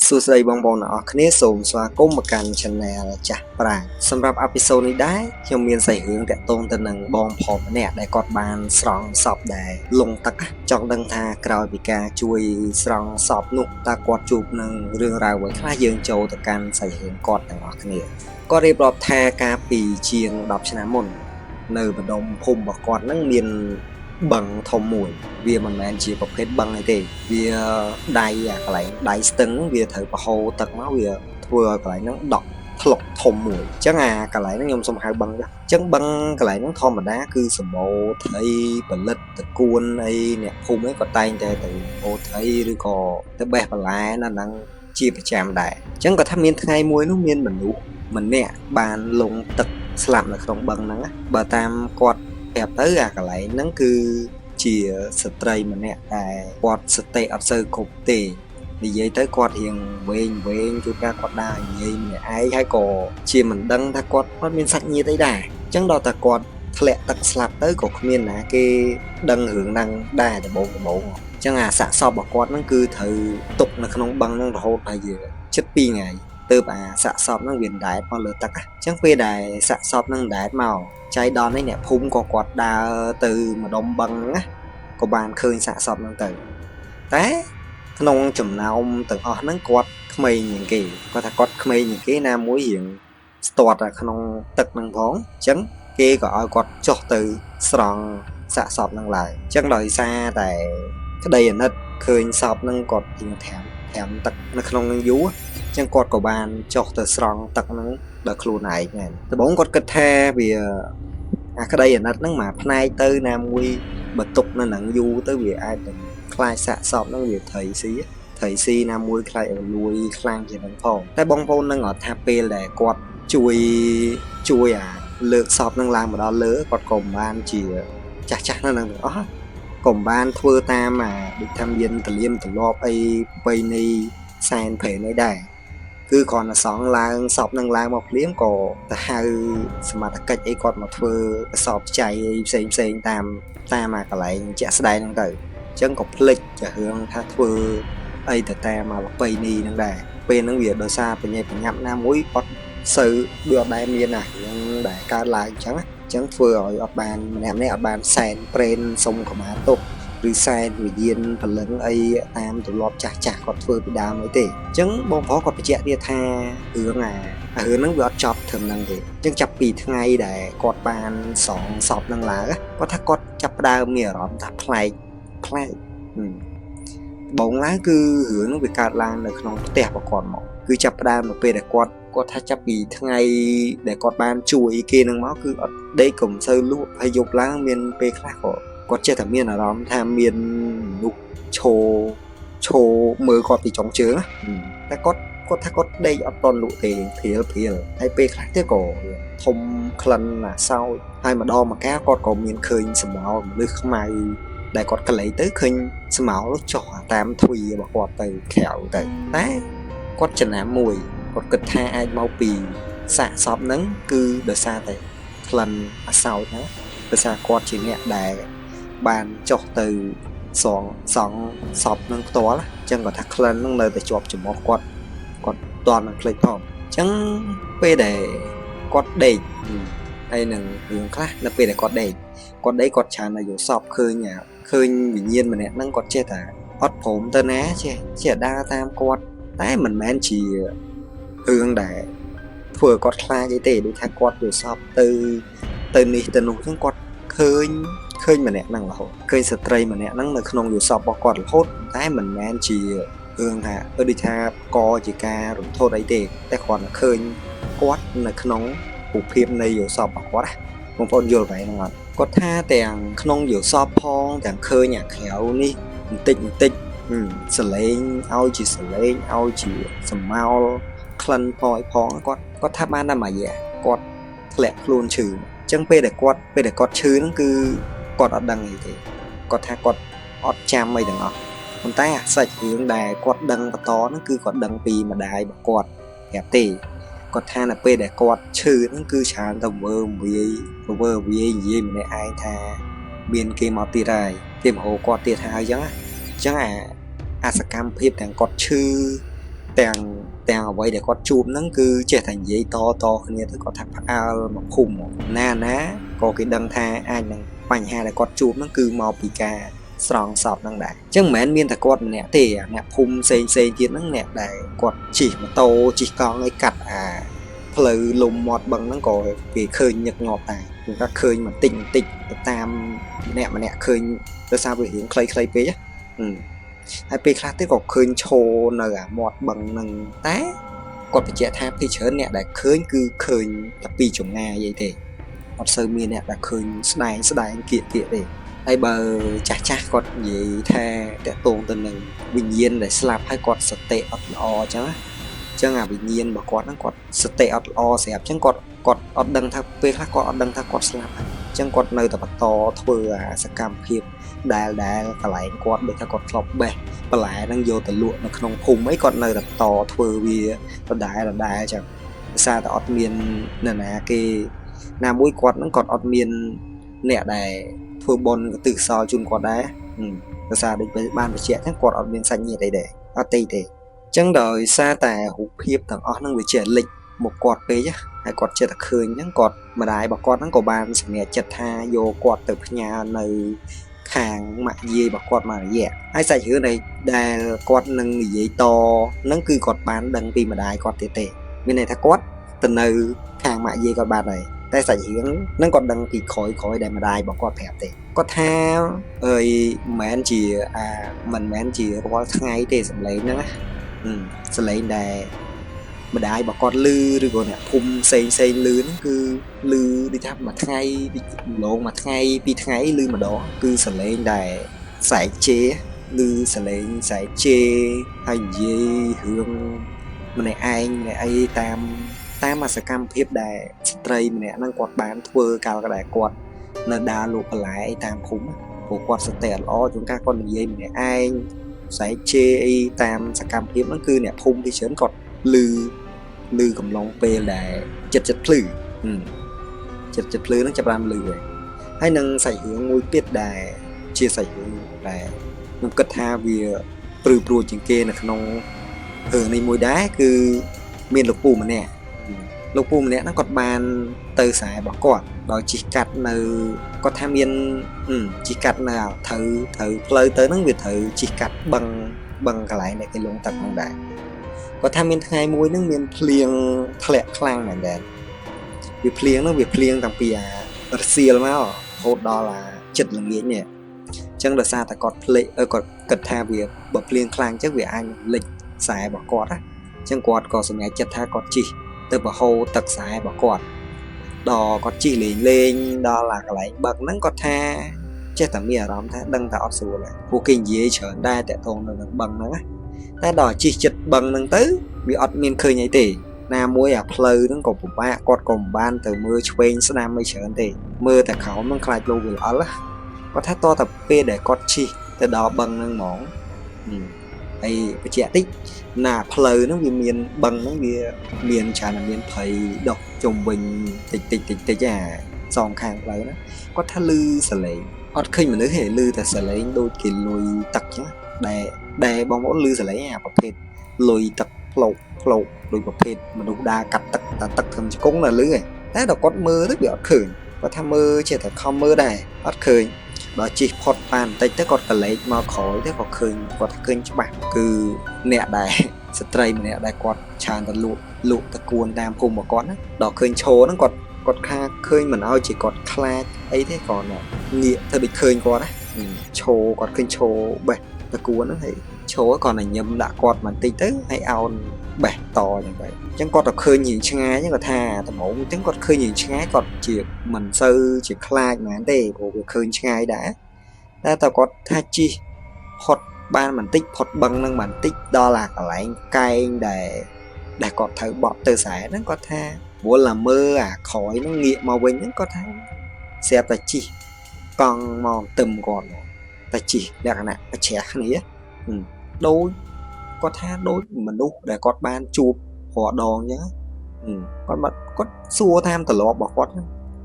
សួស្តីបងប្អូនទាំងអស់គ្នាសូមស្វាគមន៍មកកាន់ Channel ចាស់ប្រាជ្ញសម្រាប់episode នេះដែរខ្ញុំមានសាច់រឿងតាក់ទងទៅនឹងបងប្រុសម្នាក់ដែលគាត់បានស្រង់សពដែលលង់ទឹកចង់ដឹងថាក្រោយពីការជួយស្រង់សពនោះតើគាត់ជួបនឹងរឿងរ៉ាវអ្វីខ្លះយើងចូលទៅកាន់សាច់រឿងគាត់ទាំងអស់គ្នាគាត់រៀបរាប់ថាកាលពីជាង10ឆ្នាំមុននៅម្ដុំភូមិរបស់គាត់នឹងមានបឹងធំមួយវាមិនមែនជាប្រភេទបឹងអីទេវាដៃអាកន្លែងដៃស្ទឹងវាត្រូវប្រហូរទឹកមកវាធ្វើឲ្យកន្លែងហ្នឹងដក់ថ្លុកធំមួយអញ្ចឹងអាកន្លែងហ្នឹងខ្ញុំសុំហៅបឹងចុះអញ្ចឹងបឹងកន្លែងហ្នឹងធម្មតាគឺសម្បូរត្រីផលិតតកួនអីអ្នកភូមិអីក៏តែងតែទៅអូត្រីឬក៏ទៅបេះបន្លែនៅហ្នឹងជាប្រចាំដែរអញ្ចឹងគាត់ថាមានថ្ងៃមួយនោះមានមនុស្សម្នាក់បានលង់ទឹកស្លាប់នៅក្នុងបឹងហ្នឹងបើតាមគាត់ប្រាប់ទៅអាកន្លែងហ្នឹងគឺជាស្ត្រីម្នាក់ដែលគាត់សតិអត់សូវគ្រប់ទេនិយាយទៅគាត់រៀងវែងវែងជួនកាលគាត់ដើរនិយាយម្នាក់ឯងហើយក៏ជាមិនដឹងថាគាត់គាត់មានសាច់ញាតិអីដែរអញ្ចឹងដល់តែគាត់ធ្លាក់ទឹកស្លាប់ទៅក៏គ្មានណាគេដឹងរឿងហ្នឹងដែរដំបូងដំបូងអញ្ចឹងអាសាកសពរបស់គាត់ហ្នឹងគឺត្រូវទុកនៅក្នុងបឹងហ្នឹងរហូតប្រហែលជាជិត2ថ្ងៃទើបអាសាកសពហ្នឹងវាដែតមកលើទឹកអញ្ចឹងពេលដែលសាកសពហ្នឹងដែតមកចៃដន្យនេះអ្នកភូមិក៏គាត់ដើរទៅម្ដុំបឹងហ្នឹងណាក៏បានឃើញសាកសពហ្នឹងទៅតែក្នុងចំណោមទាំងអស់ហ្នឹងគាត់ក្មេងជាងគេគាត់ថាគាត់ក្មេងជាងគេណាមួយរៀងស្ទាត់ក្នុងទឹកហ្នឹងផងអញ្ចឹងគេក៏ឲ្យគាត់ចុះទៅស្រង់សាកសពហ្នឹងឡើងអញ្ចឹងដោយសារតែក្តីអាណិតឃើញសពហ្នឹងគាត់រៀងត្រាំត្រាំទឹកនៅក្នុងនឹងយូរអញ្ចឹងគាត់ក៏បានចុះទៅស្រង់ទឹកហ្នឹងដល់ខ្លួនឯងមែនដំបូងគាត់គិតថាវាអាក្តីអាណិតហ្នឹងមួយផ្នែកទៅណាមួយបើទុកនៅនឹងយូរទៅវាអាចនឹងខ្លាចសាកសពហ្នឹងវាត្រីស៊ីត្រីស៊ីណាមួយខ្លាចឲ្យលួយខ្លាំងជាងហ្នឹងផងតែបងប្អូននឹងអត់ថាពេលដែលគាត់ជួយជួយអាលើកសពហ្នឹងឡើងមកដល់លើគាត់ក៏មិនបានជាចាស់ចាស់នៅនឹងទាំងអស់ក៏មិនបានធ្វើតាមអាដូចថាមានទលៀមទលាប់អីប្រពៃណីសែនព្រេនអីដែរគឺគ្រាន់តែសង់ឡើងសពនឹងឡើងមកភ្លាមក៏ទៅហៅសមត្ថកិច្ចអីគាត់មកធ្វើកសបចៃអីផ្សេងផ្សេងតាមតាមអាកន្លែងជាក់ស្ដែងហ្នឹងទៅអញ្ចឹងក៏ភ្លេចចារឿងថាធ្វើអីទៅតាមអាប្រពៃណីហ្នឹងដែរពេលហ្នឹងវាដោយសារបញ្ញាបញ្ញាប់ណាមួយអត់សូវដូចអត់ដែលមានអារឿងដែលកើតឡើងអញ្ចឹងអញ្ចឹងធ្វើឲ្យអត់បានម្នាក់ម្នាក់អត់បានសែនព្រេនសុំខមាទោសឬសែនវិញ្ញាណព្រលឹងអីតាមទម្លាប់ចាស់ចាស់គាត់ធ្វើពីដើមអីទេអញ្ចឹងបងប្រុសគាត់បញ្ជាក់ទៀតថារឿងអារឿងហ្នឹងវាអត់ចប់ត្រឹមហ្នឹងទេអញ្ចឹងចាប់ពីថ្ងៃដែលគាត់បានសងសពហ្នឹងឡើងគាត់ថាគាត់ចាប់ផ្ដើមមានអារម្មណ៍ថាប្លែកប្លែកបងឡើងគឺរឿងហ្នឹងវាកើតឡើងនៅក្នុងផ្ទះរបស់គាត់មកគឺចាប់ផ្ដើមនៅពេលដែលគាត់គាត់ថាចាប់ពីថ្ងៃដែលគាត់បានជួយគេនឹងមកគឺអត់ដេកក៏មិនសូវលក់ហើយយប់ឡើងមានពេលខ្លះក៏គាត់ចេះតែមានអារម្មណ៍ថាមានមនុស្សឈរឈរមើលគាត់ពីចុងជើងតែគាត់គាត់ថាគាត់ដេកអត់តន់លក់ទេព្រាលព្រាលហើយពេលខ្លះទៀតក៏ធំក្លិនអាសោចហើយម្ដងមកកាគាត់ក៏មានឃើញសម្ោលមនុស្សខ្មៅដែលគាត់ក្លែកទៅឃើញស្មោលចុះតាមទ្វាររបស់គាត់ទៅក្រៅទៅតែគាត់ចំណាំមួយគាត់គិតថាអាចមកពីសាកសពហ្នឹងគឺដោយសារតែក្លិនអាសោចហ្នឹងដោយសារគាត់ជាអ្នកដែលបានចុះទៅសងសង់សពនឹងផ្ទាល់អញ្ចឹងគាត់ថាក្លិនហ្នឹងនៅតែជាប់ច្រមុះគាត់គាត់តន់នឹងភ្លេចផងអញ្ចឹងពេលដែលគាត់ដេកហើយនឹងរឿងខ្លះនៅពេលដែលគាត់ដេកគាត់ដេកគាត់ច្រើនតែយល់សពឃើញឃើញវិញ្ញាណម្នាក់ហ្នឹងគាត់ចេះតែអត់ព្រមទៅណាចេះចេះដើរតាមគាត់តែមិនមែនជារឿងដែលធ្វើឲ្យគាត់ខ្លាចអីទេដូចថាគាត់យល់សពទៅទៅនេះទៅនោះអញ្ចឹងគាត់ឃើញឃើញម្នាក់ហ្នឹងរហូតឃើញស្ត្រីម្នាក់ហ្នឹងនៅក្នុងយល់សពរបស់គាត់រហូតតែមិនមែនជារឿងថាដូចថាកជាការរន្ធត់អីទេតែគ្រាន់តែឃើញគាត់នៅក្នុងរូបភាពនៃយល់សពរបស់គាត់ណាបងប្អូនយល់បែបហ្នឹងអត់គាត់ថាទាំងក្នុងយល់សពផងទាំងឃើញអាក្រៅនេះបន្តិចបន្តិចសលេងឲ្យជាសលេងឲ្យជាសមោលក្លិនផយផងគាត់គាត់ថាបានតែមួយរយៈគាត់ធ្លាក់ខ្លួនឈឺអញ្ចឹងពេលដែលគាត់ពេលដែលគាត់ឈឺហ្នឹងគឺគាត់អត់ដឹងអីទេគាត់ថាគាត់អត់ចាំអីទាំងអស់ប៉ុន្តែអាសាច់រឿងដែលគាត់ដឹងបន្តហ្នឹងគឺគាត់ដឹងពីម្ដាយរបស់គាត់ប្រាប់ទេគាត់ថានៅពេលដែលគាត់ឈឺហ្នឹងគឺច្រើនតែវើវាយវើវាយនិយាយម្នាក់ឯងថាមានគេមកទៀតហើយគេមហោគាត់ទៀតហើយអញ្ចឹងអញ្ចឹងអា អាសកម្មភាពទាំងគាត់ឈឺ ទាំងទាំងអ្វីដែលគាត់ជួបហ្នឹងគឺចេះតែនិយាយតតគ្នាទៅគាត់ថាផ្អើលមកភូមិណាណាក៏គេដឹងថាអាចនឹងបញ្ហាដែលគាត់ជួបហ្នឹងគឺមកពីការស្រង់សពហ្នឹងដែរអញ្ចឹងមិនមែនមានតែគាត់ម្នាក់ទេអ្នកភូមិផ្សេងផ្សេងទៀតហ្នឹងអ្នកដែលគាត់ជិះម៉ូតូជិះកង់អីកាត់អាផ្លូវលំមាត់បឹងហ្នឹងក៏គេឃើញញឹកញាប់ដែរគឺថាឃើញបន្តិចបន្តិចទៅតាមម្នាក់ម្នាក់ឃើញដោយសារវារៀងខ្លីៗពេកហើយពេលខ្លះទៀតក៏ឃើញឈរនៅអាមាត់បឹងហ្នឹងតែគាត់បញ្ជាក់ថាពីច្រើនអ្នកដែលឃើញគឺឃើញតែពីចម្ងាយអីទេអត់សូវមានអ្នកដែលឃើញស្ដែងស្ដែងគៀកគៀកទេហើយបើចាស់ចាស់គាត់និយាយថាតកតងទៅនឹងវិញ្ញាណដែលស្លាប់ហើយគាត់សតិអត់ល្អអញ្ចឹងណាអញ្ចឹងអាវិញ្ញាណរបស់គាត់ហ្នឹងគាត់សតិអត់ល្អស្រាប់អញ្ចឹងគាត់គាត់អត់ដឹងថាពេលខ្លះគាត់អត់ដឹងថាគាត់ស្លាប់អញ្ចឹងគាត់នៅតែបន្តធ្វើអាសកម្មភាពដែលដែលកន្លែងគាត់ដូចថាគាត់ធ្លាប់បេះបន្លែហ្នឹងយកទៅលក់នៅក្នុងភូមិអីគាត់នៅតែបន្តធ្វើវាដដែលដដែលអញ្ចឹងដោយសារតែអត់មាននរណាគេណាមួយគាត់ហ្នឹងគាត់អត់មានអ្នកដែលធ្វើបុណ្យកទិសលជូនគាត់ដែរដោយសារដូចបានបញ្ជាក់ហ្នឹងគាត់អត់មានសាច់ញាតិអីដែរអត់ទេទេអញ្ចឹងដោយសារតែរូបភាពទាំងអស់ហ្នឹងវាជាលិចមកគាត់ពេកហើយគាត់ចេះតែឃើញហ្នឹងគាត់ម្ដាយរបស់គាត់ហ្នឹងក៏បានសម្រេចចិត្តថាយកគាត់ទៅផ្ញើនៅខាងម៉ាក់យាយរបស់គាត់មករយៈហើយសាច់រឿងដែលគាត់នឹងនិយាយតហ្នឹងគឺគាត់បានដឹងពីម្ដាយគាត់ទៀតទេមានន័យថាគាត់ទៅនៅខាងម៉ាក់យាយគាត់បានហើយតែសាច់រឿងហ្នឹងគាត់ដឹងពីក្រោយក្រោយដែលម្ដាយរបស់គាត់ប្រាប់ទេគាត់ថាអើយមិនមែនជាអាមិនមែនជារាល់ថ្ងៃទេសម្លេងហ្នឹងណាសម្លេងដែលម្ដាយរបស់គាត់លឺឬក៏អ្នកភូមិផ្សេងផ្សេងលឺហ្នឹងគឺលឺដូចថាមួយថ្ងៃម្ដងមួយថ្ងៃពីរថ្ងៃលឺម្ដងគឺសម្លេងដែលសែកជេលឺសម្លេងសែកជេហើយនិយាយរឿងម្នាក់ឯងម្នាក់អីតាមតាមអសកម្មភាពដែលស្ត្រីម្នាក់ហ្នឹងគាត់បានធ្វើកាលក៏ដែលគាត់នៅដើរលក់បន្លែអីតាមភូមិព្រោះគាត់សតិអត់ល្អជួនកាលគាត់និយាយម្នាក់ឯងសែកជេអីតាមសកម្មភាពហ្នឹងគឺអ្នកភូមិពីច្រើនគាត់លឺលឺកំឡុងពេលដែលចិត្តចិត្តភ្លឺចិត្តចិត្តភ្លឺហ្នឹងចាប់បានលឺហើយហើយនឹងសាច់រឿងមួយទៀតដែលជាសាច់រឿងដែលខ្ញុំគិតថាវាព្រឺព្រួចជាងគេនៅក្នុងរឿងនេះមួយដែរគឺមានលោកពូម្នាក់លោកពូម្នាក់ហ្នឹងគាត់បានទៅស្រែរបស់គាត់ដោយជិះកាត់នៅគាត់ថាមានជិះកាត់នៅត្រូវត្រូវផ្លូវទៅហ្នឹងវាត្រូវជិះកាត់បឹងបឹងកន្លែងដែលគេលងទឹកហ្នឹងដែរគាត់ថាមានថ្ងៃមួយហ្នឹងមានភ្លៀងធ្លាក់ខ្លាំងមែនតើវាភ្លៀងហ្នឹងវាភ្លៀងតាំងពីអារសៀលមករហូតដល់អាចិត្តល្ងាចនេះអញ្ចឹងដោយសារតែគាត់ភ្លេចគាត់គិតថាវាបើភ្លៀងខ្លាំងអញ្ចឹងវាអាចលិចខ្សែរបស់គាត់ណាអញ្ចឹងគាត់ក៏សម្រេចចិត្តថាគាត់ជិះទៅបហូរទឹកខ្សែរបស់គាត់ដល់គាត់ជិះលេងលេងដល់អាកន្លែងបឹងហ្នឹងគាត់ថាចេះតែមានអារម្មណ៍ថាដឹងតែអត់ស្រួលហើយពួកគេនិយាយច្រើនដែរតាក់ទងនៅនឹងបឹងហ្នឹងណាតែដល់ជិះចិត្តបឹងហ្នឹងទៅវាអត់មានឃើញអីទេណាមួយអាផ្លូវហ្នឹងក៏ពិបាកគាត់ក៏មិនបានទៅមើលឆ្វេងស្ដាំអីច្រើនទេមើលតែក្រោមហ្នឹងខ្លាចលោកវាល្អិលគាត់ថាតតែពេលដែលគាត់ជិះទៅដល់បឹងហ្នឹងហ្មងហើយបញ្ជាក់តិចណាផ្លូវហ្នឹងវាមានបឹងហ្នឹងវាមានច្រើនតែមានព្រៃដុះជុំវិញតិចតិចតិចតិចអាសងខាងផ្លូវណាគាត់ថាលឺសលេងអត់ឃើញមនុស្សទេលឺតែសលេងដូចគេលុយទឹកចឹងដែលដែលបងប្អូនលឺសលេងអាប្រភេទលុយទឹកផ្លោកផ្លោកដោយប្រភេទមនុស្សដើរកាត់ទឹកតែទឹកធំជង្គង់នៅលឺឯងតែដល់គាត់មើលទៅវាអត់ឃើញគាត់ថាមើលចេះតែខំមើលដែរអត់ឃើញដល់ជិះផុតបានបន្តិចទៅគាត់កលេចមកក្រោយទៅក៏ឃើញគាត់ឃើញច្បាស់គឺអ្នកដែលស្ត្រីម្នាក់ដែលគាត់ឆានទៅលក់លក់តកួនតាមភូមិរបស់គាត់ណាដល់ឃើញឈរហ្នឹងគាត់គាត់ខាឃើញមិនឲ្យជាគាត់ខ្លាចអីទេគាត់ងាកទៅដូចឃើញគាត់ណាឈរគាត់ឃើញឈរបេះតកួនហ្នឹងហើយឈរគាត់តែញឹមដាក់គាត់បន្តិចទៅហើយអោនបេះតអញ្ចឹងទៅអញ្ចឹងគាត់ទៅឃើញរៀងឆ្ងាយគាត់ថាដំបូងអញ្ចឹងគាត់ឃើញរៀងឆ្ងាយគាត់ជាមិនសូវជាខ្លាចហ្មងទេព្រោះវាឃើញឆ្ងាយដែរតែតើគាត់ថាជិះផុតបានបន្តិចផុតបឹងនឹងបន្តិចដល់អាកន្លែងកែងដែលដែលគាត់ត្រូវបត់ទៅស្រែហ្នឹងគាត់ថាវល់តែមើលអាក្រោយហ្នឹងងាកមកវិញហ្នឹងគាត់ថាស្រាប់តែជិះកង់មកទឹមគាត់ហ្មងតែជិះលក្ខណៈប្រជ្រះគ្នាដូចគាត់ថាដូចមនុស្សដែលគាត់បានជួបរាល់ដងអញ្ចឹងគាត់មកគាត់សួរតាមត្រឡប់របស់គាត់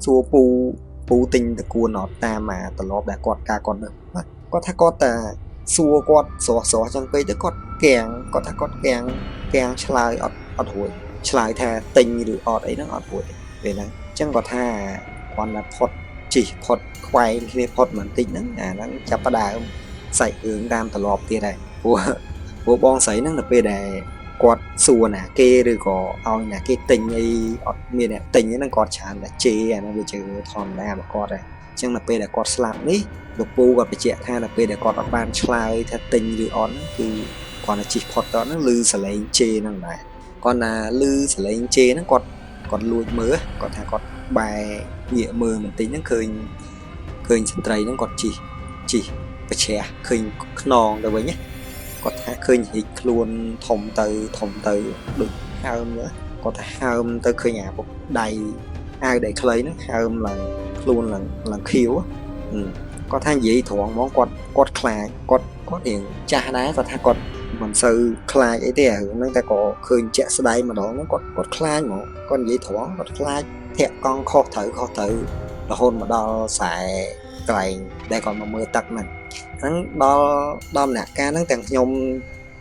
សួរពូពូទិញតកួនអត់តាមអាត្រឡប់ដែលគាត់ការគាត់នោះគាត់ថាគាត់តែ សួរគាត់ស្រស់ស្រស់ចឹងពេកទៅគាត់កាំងគាត់ថាគាត់កាំងកាំងឆ្លើយអត់អត់រួចឆ្លើយថាទិញឬអត់អីហ្នឹងអត់រួចទេពេលហ្នឹងអញ្ចឹងគាត់ថាគាត់ណាផុតជីផុតខ្វែងគ្នាផុតបន្តិចហ្នឹងអាហ្នឹងចាប់ផ្ដើមសាច់រឿងតាមត្រឡប់ទៀតហើយព្រោះព្រោះបងស្រីហ្នឹងនៅពេលដែលគាត់សួរណាគេឬក៏ឲ្យណាគេទិញអីអត់មានអ្នកទិញហ្នឹងគាត់ច្រើនតែជេរអាហ្នឹងវាជាធម្មតារបស់គាត់ដែរអញ្ចឹងនៅពេលដែលគាត់ស្លាប់នេះលោកពូគាត់បញ្ជាក់ថានៅពេលដែលគាត់អត់បានឆ្លើយថាទិញឬអត់ហ្នឹងគឺគាត់តែជិះផុតទៅហ្នឹងឮសលេងជេរហ្នឹងដែរគាត់ណាឮសលេងជេរហ្នឹងគាត់គាត់លួចមើលគាត់ថាគាត់បែរងាកមើលបន្តិចហ្នឹងឃើញឃើញស្ត្រីហ្នឹងគាត់ជិះជិះប្រជ្រះឃើញខ្នងទៅវិញណាគាត់ថាឃើញរីកខ្លួនធំទៅធំទៅដូចហើមគាត់ថាហើមទៅឃើញអាពុកដៃអាវដៃខ្លីហ្នឹងហើមឡើងខ្លួនឡើងឡើងខៀវគាត់ថានិយាយត្រង់ហ្មងគាត់គាត់ខ្លាចគាត់គាត់រៀងចាស់ដែរគាត់ថាគាត់មិនសូវខ្លាចអីទេរឿងហ្នឹងតែក៏ឃើញជាក់ស្ដែងម្ដងហ្នឹងគាត់គាត់ខ្លាចហ្មងគាត់និយាយត្រង់គាត់ខ្លាចធាក់កង់ខុសត្រូវខុសត្រូវរហូតមកដល់ខ្សែកន្លែងដែលគាត់មកមើលទឹកហ្នឹងហ្នឹងដល់ដល់ដំណាក់កាលហ្នឹងទាំងខ្ញុំ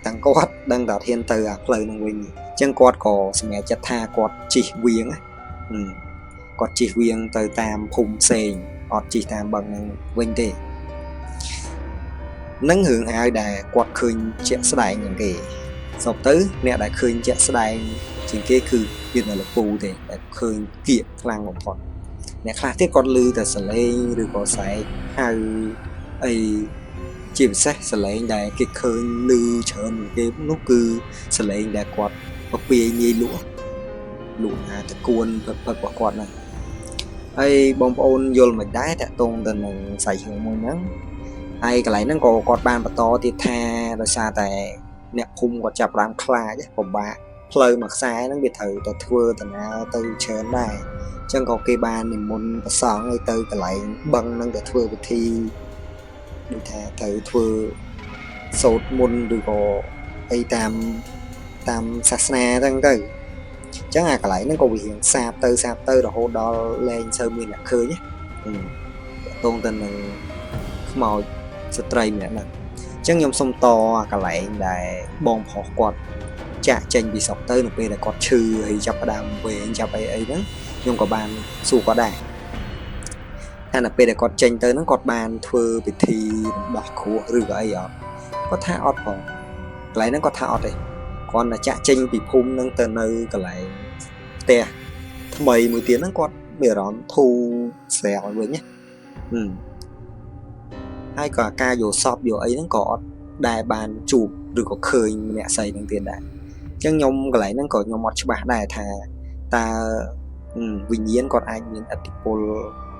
ទាំងគាត់ដឹងតែហ៊ានទៅអាផ្លូវហ្នឹងវិញអញ្ចឹងគាត់ក៏សម្រេចចិត្តថាគាត់ជិះវៀងគាត់ជិះវៀងទៅតាមភូមិផ្សេងអត់ជិះតាមបឹងហ្នឹងវិញទេនឹងរឿងហើយដែលគាត់ឃើញជាក់ស្ដែងជាងគេសពទៅអ្នកដែលឃើញជាក់ស្ដែងជាងគេគឺមានតែលោកពូទេដែលឃើញគៀកខ្លាំងបំផុតអ្នកខ្លះទៀតគាត់ឮតែសលេងឬក៏ស្រែកហៅអីជាពិសេសសលេងដែលគេឃើញឮច្រើនគេនោះគឺសលេងដែលគាត់ពពាយងាយលក់លក់អាតកួនពឹកពឹករបស់គាត់ហ្នឹងហើយបងប្អូនយល់មិនដែរតាក់ទងទៅនឹងសាច់រឿងមួយហ្នឹងហើយកន្លែងហ្នឹងក៏គាត់បានបន្តទៀតថាដោយសារតែអ្នកភូមិគាត់ចាប់ផ្ដើមខ្លាចពិបាកផ្លូវមួយខ្សែហ្នឹងវាត្រូវតែធ្វើដំណើរទៅច្រើនដែរអញ្ចឹងក៏គេបាននិមន្តព្រះសង្ឃឲ្យទៅកន្លែងបឹងហ្នឹងទៅធ្វើពិធីដូចថាត្រូវធ្វើសូត្រមន្តឬក៏អីតាមតាមសាសនាហ្នឹងទៅអញ្ចឹងអាកន្លែងហ្នឹងក៏វារៀងសាបទៅសាបទៅរហូតដល់លែងសូវមានអ្នកឃើញតាក់ទងទៅនឹងខ្មោចស្ត្រីម្នាក់ហ្នឹងអញ្ចឹងខ្ញុំសុំតអាកន្លែងដែលបងប្រុសគាត់ចាក់ចេញពីស្រុកទៅនៅពេលដែលគាត់ឈឺហើយចាប់ផ្ដើមវែងចាប់អីអីហ្នឹងខ្ញុំក៏បានសួរគាត់ដែរថានៅពេលដែលគាត់ចេញទៅហ្នឹងគាត់បានធ្វើពិធីរំដោះគ្រោះឬក៏អីអត់គាត់ថាអត់ផងកន្លែងហ្នឹងគាត់ថាអត់ទេគ្រាន់តែចាក់ចេញពីភូមិហ្នឹងទៅនៅកន្លែងផ្ទះថ្មីមួយទៀតហ្នឹងគាត់មានអារម្មណ៍ធូរស្រាលវិញណាហើយក៏ការយកសពយកអីហ្នឹងក៏អត់ដែលបានជួបឬក៏ឃើញម្នាក់ស្រីហ្នឹងទៀតដែរអញ្ចឹងខ្ញុំកន្លែងហ្នឹងក៏ខ្ញុំអត់ច្បាស់ដែរថាតើវិញ្ញាណគាត់អាចមានឥទ្ធិពល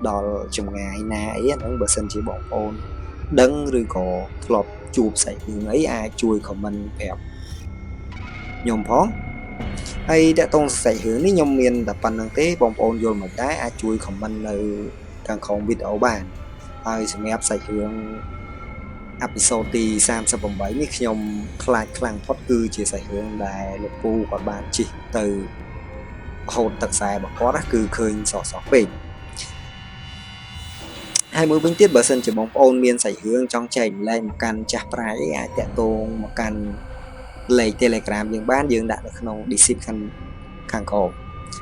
ដល់ចម្ងាយណាអីហ្នឹងបើសិនជាបងប្អូនដឹងឬក៏ធ្លាប់ជួបសាច់រឿងអីអាចជួយ comment ប្រាប់ខ្ញុំផងហើយតាក់ទងសាច់រឿងនេះខ្ញុំមានតែប៉ុណ្្នឹងទេបងប្អូនយល់មិនដែរអាចជួយ comment នៅខាងក្រោមវីដេអូបានហើយសម្រាប់សាច់រឿង episode ទី38នេះខ្ញុំខ្លាចខ្លាំងផុតគឺជាសាច់រឿងដែលលោកពូគាត់បានជិះទៅហូតទឹកខ្សែរបស់គាត់គឺឃើញសសពេកហើយមួយវិញទៀតបើសិនជាបងប្អូនមានសាច់រឿងចង់ចែកម្លែកមកកាន់ចាស់ប្រាយអាចតាក់ទងមកកាន់លេខ Telegram យើងបានយើងដាក់នៅក្នុង description ខាងក្រោម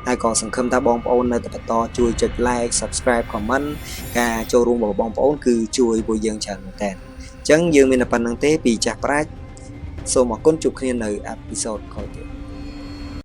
ហើយក៏សង្ឃឹមថាបងប្អូននៅតែបន្តជួយចុច like subscribe comment ការចូលរួមរបស់បងប្អូនគឺជួយពួកយើងច្រើនមែនតើអញ្ចឹងយើងមានតែប៉ុណ្្នឹងទេពីចាស់ប្រាជ្ញសូមអរគុណជួបគ្នានៅ episode ក្រោយទៀត។